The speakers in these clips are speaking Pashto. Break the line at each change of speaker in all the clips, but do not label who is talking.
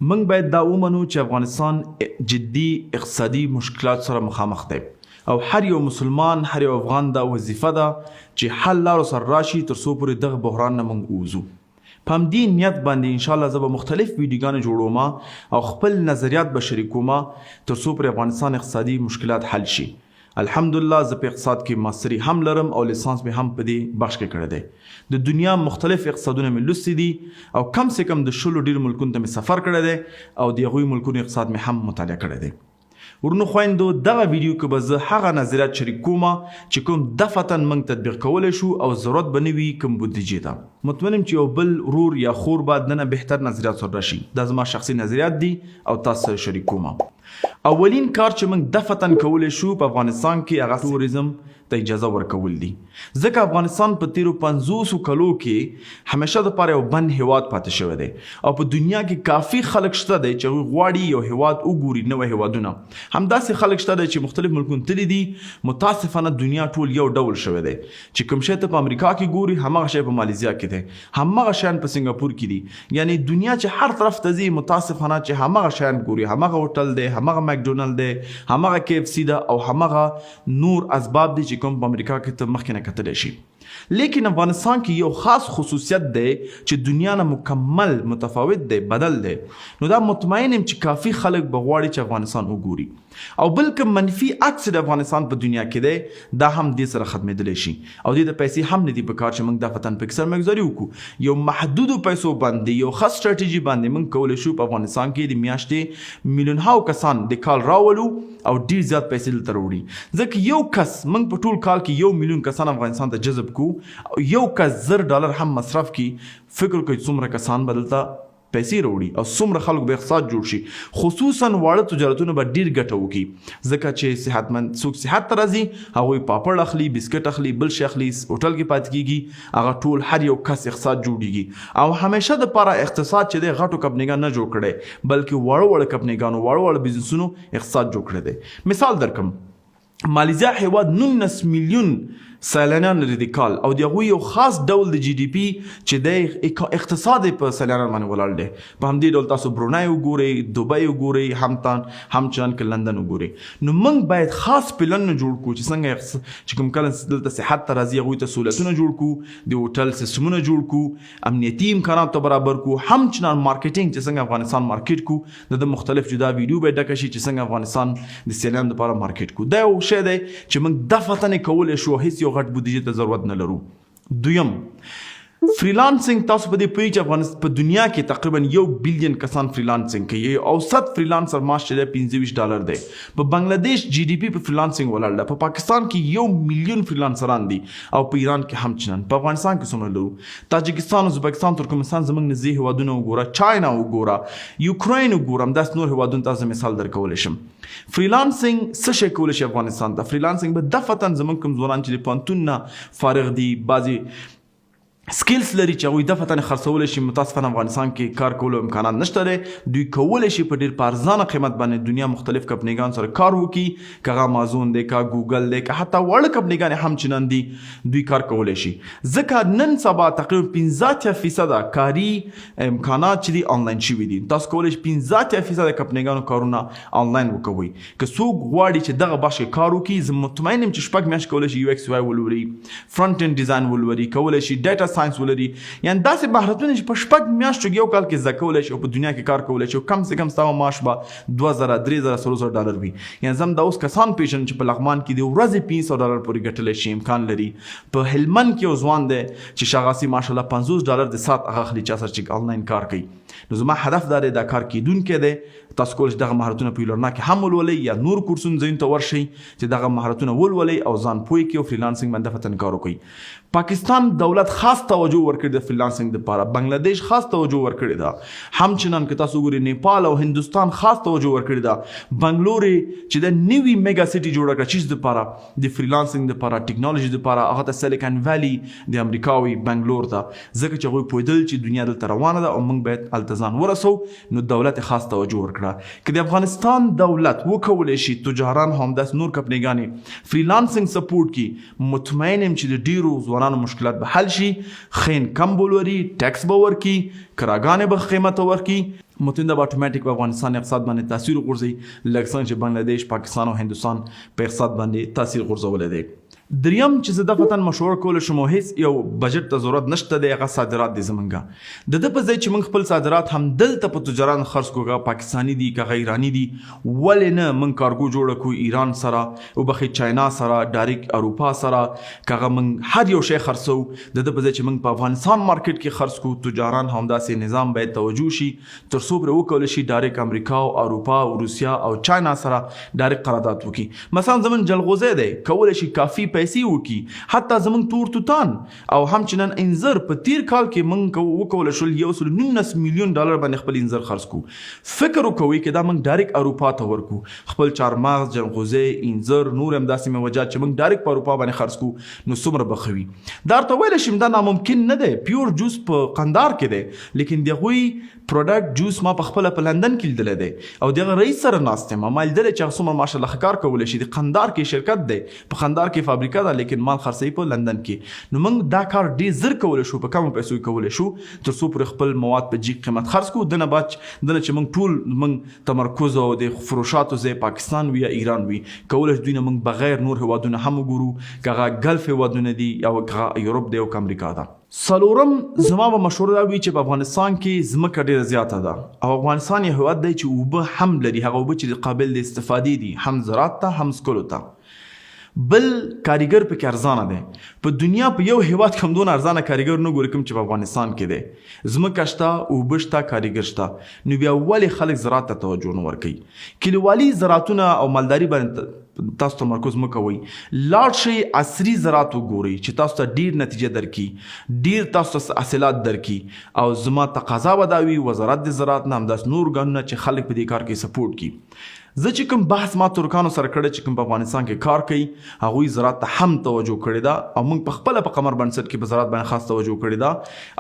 موږ باید دا ومنو چې افغانستان جدي اقتصادي مشکلات سره مخامخ دی او هر یو مسلمان، هر یو افغان دا وظیفه ده چې حل لارو سره راشي تر څو پورې دغه بحران نه موږ ووځو. په همدې نیت باندې ان شاءالله زه به مختلف ویډیوګانې جوړوم او خپل نظریات به شریکوم تر څو پورې افغانستان اقتصادي مشکلات حل شي. الحمدالله زه په اقتصاد کې ماستري هم لرم او لیسانس مې هم په دې بخش کې کړی دی. د دنیا مختلف اقتصادونه مې لوستي دي او کم سه کم د شلو ډیر ملکونو ته مې سفر کړی دی او د هغوی ملکونو اقتصاد مې هم مطالعه کړی دی. ورونو خویندو دغه ویډیو کې به زه هغه نظریات شریک کوم چې کوم دفعتاً موږ تطبیق کولی شو او ضرورت به نه وي کوم بودیجې ته. مطمئن یم چې یو بل ورور یا خور به دنه بهتر نظریات سره راشي. دا زما شخصي نظریات دي او تاسو سره شریک کوم. اولین کار چې موږ دفعتاً کولی شو په افغانستان کې هغه ټوریزم ته اجازه ورکول دي ځکه افغانستان په تیرو پنځوسو کلو کې همیشه لپاره یو بند هیواد پاتې شوی دی او په دنیا کې کافي خلک شته دی چې هغوی غواړي یو هیواد وګوري، نوی هیوادونه. همداسې خلک شته دی چې مختلف ملکونو تللي دي. متاسفانه دنیا ټول یو ډول شوی دی چې کوم شی ته په امریکا کې ګوري هماغه شی په مالیزیا کې دی، هماغه شیان په سنګاپور کې دي. یعنی دنیا چې هر طرف ته ځي متاسفانه چې هماغه شیان ګوري، هماغه هوټل دی، هماغه مکډونلډ دی، هماغه کې اف سي ده او هماغه نور اسباب دي چې کوم په امریکا کې ته مخکې نه کتلی شي. لیکن افغانستان کې یو خاص خصوصیت دی چې دنیا نه مکمل متفاوت دی، بدل دی. نو دا مطمئن یم چې کافي خلک به غواړي چې افغانستان وګوري. او بل کوم منفي عکس چې د افغانستان په دنیا کې دی دا هم دې سره ختمېدلی شي او دې ته پیسې هم نه دي په کار چې موږ دا فتن پکې سرمایه ګذاري وکړو. یو محدودو پیسو باندې، یو ښه سټراټیژي باندې موږ کولی شو په افغانستان کې د میاشتې میلیونهاو کسان د کال راولو او ډیر زیات پیسې دلته راوړي. ځکه یو کس موږ په ټول کال کې 1 میلیون کسان افغانستان ته جذب کو او یو کس 1000 ډالر هم مصرف کړي، فکر وکړئ څومره کسان به دلته پیسې راوړي او څومره خلکو به اقتصاد جوړ شي. خصوصا واړه تجارتونه به ډیر ګټه وکړي ځکه چې صحتمند څوک صحت ته راځي، هغوی پاپړ اخلي، بسکټ اخلي، بل شي اخلي، هوټل کې پاتې کیږي. هغه ټول هر یو کس اقتصاد جوړیږي او همیشه د پاره اقتصاد چې دی غټو کمپنیګان نه جوړ کړي بلکې واړه واړه کمپنیګانو، واړه واړه بزنسونو اقتصاد جوړ کړی دی. مثال درکم، مالیزیا هیواد 19 میلیون سیلانیان لري د کال او د هغوی یو خاص ډول د جي ډي پي چې دی اقتصاد په سیلانیان باندې ولاړ دی. په همدې ډول تاسو برونای وګورئ، دوبۍ وګورئ، هم تان همچنان که لندن وګورئ. نو موږ باید خاص پلانونه جوړ کړو چې څنګه چې کوم کله دلته صحت ته راځي هغوی ته سهولتونه جوړ کړو، د هوټل سیستمونه جوړ کړو، امنیتي امکانات ته برابر کړو، همچنان مارکیټینګ چې څنګه افغانستان مارکیټ کړو. د ده مختلف جدا ویډیو به ډکه شي چې څنګه افغانستان د سیلانیانو لپاره مارکیټ کو. دا یو شی دی چې موږ دفعتاً یې کولی شو، هیڅ یو غټ بودیجې ته ضرورت نه لرو. دویم، فریلانسینګ. تاسو په دې پوهیږئ چې افغانستان په دنیا کې تقریبا 1 بیلین کسان فریلانسینګ کوي. اوسط فریلانسر معاش چې دی 25 ډالر دی. په بنگلاديش جي ډي پي په فریلانسینګ ولاړ ده. په پاکستان کې 1 میلیون فریلانسران دي او په ایران کې همچنان. په افغانستان کې څومره لرو؟ تاجکستان، ازبکستان، ترکمنستان زمونږ نږدې هیوادونه وګوره، چاینا وګوره، یوکراین وګوره، همداسې نور هیوادونه تاسو مثال درکولی شم. فریلانسینګ څه شی کولی شي افغانستان ته؟ فریلانسینګ به دفعتا زمونږ کوم ځوانان چې د پوهنتون نه فارغ دي، بعضې سکیلز لري چې هغوی دفعتا خرڅولی شي، متاسفانه افغانستان کې کار کولو امکانات نشته دی، دوی کولی شي په ډیر په ارزانه قیمت باندې دنیا مختلف کمپنیګان سره کار وکړي، که هغه امازون دی، که ګوګل دی، که حتی واړه کمپنیګانې هم چې نن دي، دوی کار کولی شي. ځکه نن سبا تقریبا 85 فیصده کاري امکانات چې دي آنلاین شوي دي. تاسو کولی شئ 85 فیصده کمپنیګانو کارونه آنلاین وکوئ. که څوک غواړي چې دغه بخش کې کار وکړي، زه مطمئن یم چې 6 میاشتې کولی شي یو ایکس وای ولولي، فرنټ اینډ ډیزاین ولولي، کولی شي ډیټا ساينس ولري، یعنی داسې مهارتونه چې په 6 میاشتو کې، یو کال کې زده کولی شي او په دنیا کې کار کولی شي او کم سه کم ستا معاش به 2000، 3000، 4000 ډالر وي. یعنی زه دا اوس کسان پیژنم چې په لغمان کې د ورځې 500 ډالر پورې ګټلی شي، امکان لري. په هلمند کې یو ځوان دی چې شاغاسي، ماشاءالله، 50 ډالر د ساعت هغه اخلي چا سره چې آنلاین کار کوي. نو زما هدف دا دی، دا کار کیدونکی دی. تاسو کولی شئ دغه مهارتونه په یولرنا کې هم ولولئ یا نور کورسونو ځایونو ته ورشئ چې دغه مهارتونه ولولئ او ځان پوه کړئ او فریلانسینګ باندې دفعتاً کار وکړئ. پاکستان دولت خاص توجه ورکړې ده فریلانسینګ لپاره، بنگلاديش خاص توجه ورکړې ده، همچنان که تاسو وګورئ نیپال او هندوستان خاص توجه ورکړې ده. بنگلور چې د نوي میګا سیټي جوړه کړه چیز لپاره، د فریلانسینګ لپاره، ټکنالوژي لپاره، هغه ته سیلیکان ویلی د امریکا وي بنگلور ته، ځکه چې هغوی پوهېدل چې دنیا دلته روانه ده او موږ باید هلته ځان ورسو. نو دولت خاص توجه ورکړه. که د افغانستان دولت وکولی شي تجاران هم داسې نور کمپنیګانې فریلانسینګ سپورټ کړي، مطمئن یم چې د ډیرو ځوانانو مشکلات به حل شي. ښه انکم به ولري، ټیکس به ورکړي، کراګانې به قیمته ورکړي. متون دا به اتوماتیک په افغانستان اقتصاد باندې تاثیر وغورځوي، لکه څنګه چې بنګلادیش، پاکستان او هندوستان په اقتصاد باندې تاثیر غورځولی دی. دریم چې زه دفعتاً مشوره کولی شم او هیڅ یو بجټ ته ضرورت نشته دی، هغه صادرات دي. زمونږ د ده په ځای چې موږ خپل صادرات هم دلته په تجارانو خرڅ کړو، که هغه پاکستاني دي که هغه ایراني دي، ولې نه موږ کارګو جوړه کړو ایران سره، وبخښئ چاینا سره، ډایرک اروپا سره، که هغه موږ هر یو شی خرڅوو، د ده په ځای چې موږ په افغانستان مارکیټ کې خرڅ کړو، تجاران همداسې نظام باید توجه شي تر څو پرې وکولی شي ډایرک امریکا او اروپا او روسیا او چاینا سره ډایرک قرارداد وکړي. مثلا زمونږ جلغوزی دی، کولی شي کافي پیسې وکړي، حتی زمونږ تور توتان او همچنن انځر، په تیر کال کې مونږ وکولی شول 119 میلیون ډالر باندې خپل انځر خرڅ کړو. فکر وکوئ که دا مونږ ډایرک اروپا ته ورکړو، خپل چارمغز، جلغوزی، انځر، نور همداسې میوجات چې مونږ ډایرک په اروپا باندې خرڅ کړو، نو څومره به ښه وي. دا درته ویلی شم دا ناممکن نه دی. پیور جوس په قندار کې دی، لیکن د هغوی پروډکټ جوس ما په خپله په لندن کې لیدلی دی او د هغه رئیس سره ناست یم، ما لیدلی چې هغه څومره ماشاءالله ښه کار کولی شي. د قندار کې شرکت دی، په قندار کې فابریکه ده، لیکن مال خرڅوي په لندن کې. نو موږ دا کار ډیر زر کولی شو، په کمو پیسو کې کولی شو تر څو پورې خپل مواد په جیګ قیمت خرڅ کړو. دنه بچ دنه چې موږ ټول موږ تمرکز او د فروشاتو ځای پاکستان وي یا ایران وي، کولی شو دوی نه موږ بغیر نور هیوادونه هم وګورو، که هغه ګلف هیوادونه دي او که هغه یورپ دی او که امریکا ده. څلورم، زما به مشوره دا وي چې په افغانستان کې ځمکه ډېره زیاته ده او افغانستان یو هیواد دی چې اوبه هم لري، هغه اوبه چې قابل د استفادې دي، هم زراعت ته هم څکلو ته. بل کاریګر پکې ارزانه دی. په دنیا په یو هیواد کې هم دونه ارزانه کاریګر نه ګوري کوم چې په افغانستان کې دی. ځمکه شته، اوبه شته، کاریګر شته، نو بیا ولې خلک زراعت ته توجه نه ورکوي؟ کلیوالي زراعتونه او مالداري باندې تاسو تمرکز مه کوئ، لاړ شئ عصري زراعت وګورئ چې تاسو ته ډیر نتیجه درکړي، ډیر تاسو ته حاصلات درکړي. او زما تقاضا به دا وي وزارت د زراعت نه، همداسې نور ارګانونه چې خلک په دې کار کې سپورټ کړي. زه چې کوم بحث ما ترکانو سره کړی چې کوم په افغانستان کې کار کوي، هغوی زراعت ته هم توجه کړې ده او موږ په خپله په قمر بنسټ کې په زراعت باندې خاص توجه کړې ده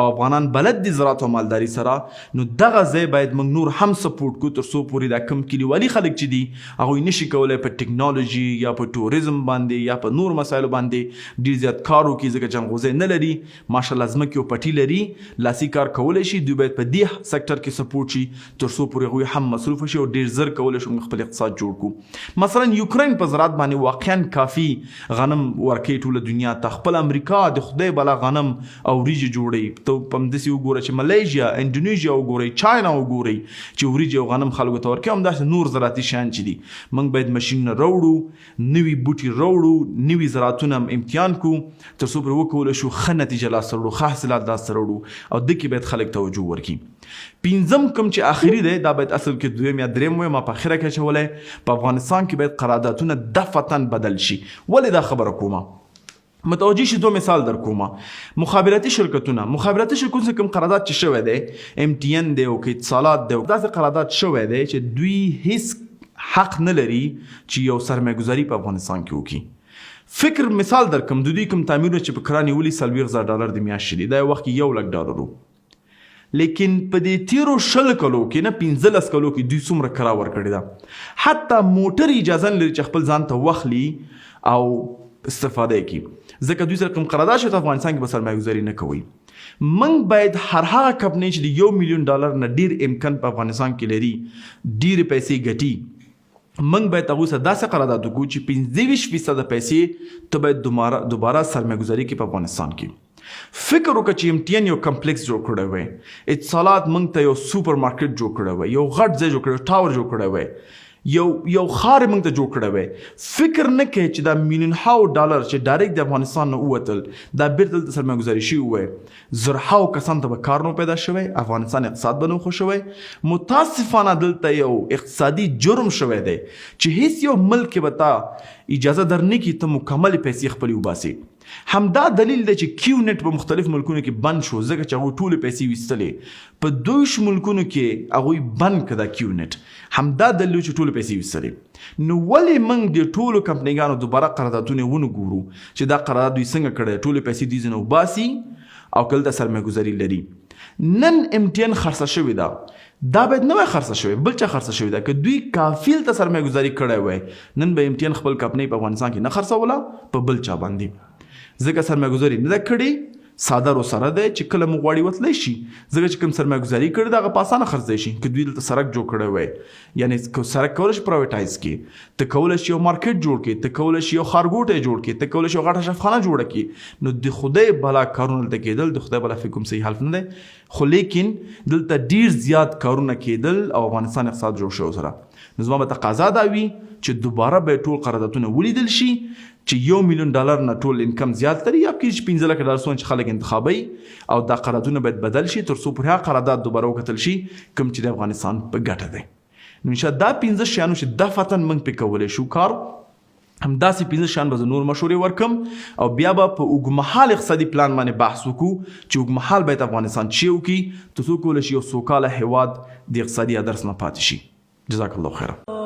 او افغانان بلد دي زراعت او مالداري سره. نو دغه ځای باید موږ نور هم سپورټ کړو تر څو پورې دا کوم کلیوالي خلک چې دي، هغوی نشي کولای په ټکنالوژي یا په ټوریزم باندې یا په نور مسایلو باندې ډیر زیات کار وکړي، ځکه جنغوزی نه لري، ماشاءالله ځمکې او پټي لري، لاسي کار کولی شي. دوی باید په دې سکټر کې سپورټ شي تر څو پورې هغوی هم مصروف شي او ډیر زر کولی شو موږ خپل اقتصاد جوړ کړو. مثلا یوکراین په زراعت باندې واقعا کافي غنم ورکوي ټوله دنیا ته. خپل امریکا د خدای بلا غنم او وریجې جوړوي. ته په همداسې وګوره چې ملیزیا، انډونیژیا وګورئ، چاینا وګورئ چې وریجې او غنم خلکو ته ورکوي. همداسې نور زراعتي شیان چې دي، موږ باید ماشینونه راوړو، نوي بوټي راوړو، نوي زراعتونه هم امتحان کړو تر څو پرې وکولی شو ښه نتیجه لاسته راوړو، ښه حاصلات لاسته راوړو او ده کې باید خلک توجه ورکړي. پنځم کوم چې اخري دی، دا باید اصل کې دویم یا دریم وای، ما په اخره کې اچولی، په افغانستان کې باید قراردادونه دفعتاً بدل شي. ولې دا خبره کوم؟ متوجه شي، دوه مثال در کوم. مخابراتي شرکتونه، مخابراتي شرکتونو سره کوم قرارداد چې شوی دی، ام ټي ان دی او که اتصالات دی، داسې قرارداد شوی دی چې دوی هیڅ حق نه لري چې یو سرمایه ګذاري په افغانستان کې وکړي. فکر مثال در کوم، د دوی کوم تعمیرونه چې په کرا نیولي 40,000 ډالر د میاشتې دي، دا یو وخت کې 1 لک ډالر وو، لیکن په دې تیرو 20 کلو کې نه، 15 کلو کې دوی څومره کرا ورکړې ده. حتی موټر اجازه نه لري چې خپل ځان ته واخلي او استفاده یې کړي، ځکه دوی سره کوم قرارداد شوی، افغانستان کې به سرمایه ګذاري نه کوي. موږ باید هر هغه کمپنۍ چې د 1 میلیون ډالر نه ډیر امکان په افغانستان کې لري، ډېرې پیسې ګټي، موږ باید هغوی سره داسې قرارداد وکړو چې 25 فیصده پیسې ته باید دوباره سرمایه ګذاري کې په افغانستان کې. فکر وکړه چې ام ټي ان یو کمپلیکس جوړ کړی وای، اتصالات موږ ته یو سوپر مارکیټ جوړ کړی وای، یو غټ ځای جوړ کړی، ټاور جوړ کړی وای، یو ښار موږ ته جوړ کړی وای، فکر نه کوي چې دا میلیون هاو ډالر چې ډایرکټ د افغانستان نه ووتل، دا بیرته دلته سرمایه ګذاري شوي وای، زرهاو کسان ته به کار نو پیدا شوی، افغانستان اقتصاد به نو ښه شوی. متاسفانه دلته یو اقتصادي جرم شوی دی چې هیڅ یو ملک کې به تا اجازه در نه کړي ته مکملې پیسې خپلې وباسې. همدا دلیل دی چې کیو نت په مختلف ملکونو کې بند شو، ځکه چې هغوی ټولې پیسې ویستلې. په 22 ملکونو کې هغوی بند کړه دا کیو نت، همدا دلیل چې ټولې پیسې ویستلې. نو ولې موږ د ټولو کمپنیګانو دوباره قراردادونه ونه ګورو چې دا قرارداد دوی څنګه کړی، ټولې پیسې دوی ځنه وباسي او که دلته سرمایه ګذاري لري؟ نن ام ټي ان خرڅه شوې ده، دا باید نه وای خرڅه شوې، بل چا خرڅه شوې ده. که دوی کافي دلته سرمایه ګذاري کړی وای، نن به ام ټي ان خپل کمپنۍ په افغانستان کې نه خرڅوله په بل چا باندې، ځکه سرمایه ګذاري نه ده کړې. څادرو سره دی چې کله مو غواړي وتلی شي، ځکه چې کوم سرمایه ګذاري کړې ده هغه په اسانه خرڅی شي. که دوی دلته سرک جوړ کړی وای، یعنی که سرک کولی شي پرایویټایز کړي، ته کولی شي یو مارکیټ جوړ کړي، ته کولی شي یو ښارګوټی جوړ کړي، ته کولی شي یو غټه شفخانه جوړه کړي، نو د خدای بلا کارونه دلته کېدل، د خدای بلا فیکم صحیح حلف نه دی، خو لیکن دلته ډیر زیات کارونه کېدل او افغانستان اقتصاد جوړ شوی سره. نو زما به تقاضا دا وي چې دوباره به ټول قراردادونه ولیدل شي چې یو میلیون ډالر نه ټول انکم زیات لري یا کېږي چې 15 لکه ډالر څونه چې خلک انتخابوي، او دا قراردادونه باید بدل شي تر څو پورې هغه قرارداد دوباره وکتل شي کوم چې د افغانستان په ګټه دی. نو ان شاء دا 5 شیانو چې دفعتاً موږ پرې کولی شو کار، همداسې 5 شیان به زه نور مشورې ورکم او بیا به په اوږدمهال اقتصادي پلان باندې بحث وکړو چې اوږدمهال باید افغانستان چی وکړي تر څو کولی شي یو سوکاله هیواد د اقتصادي ادرس نه پاتې شي. جزاک الله خیرا.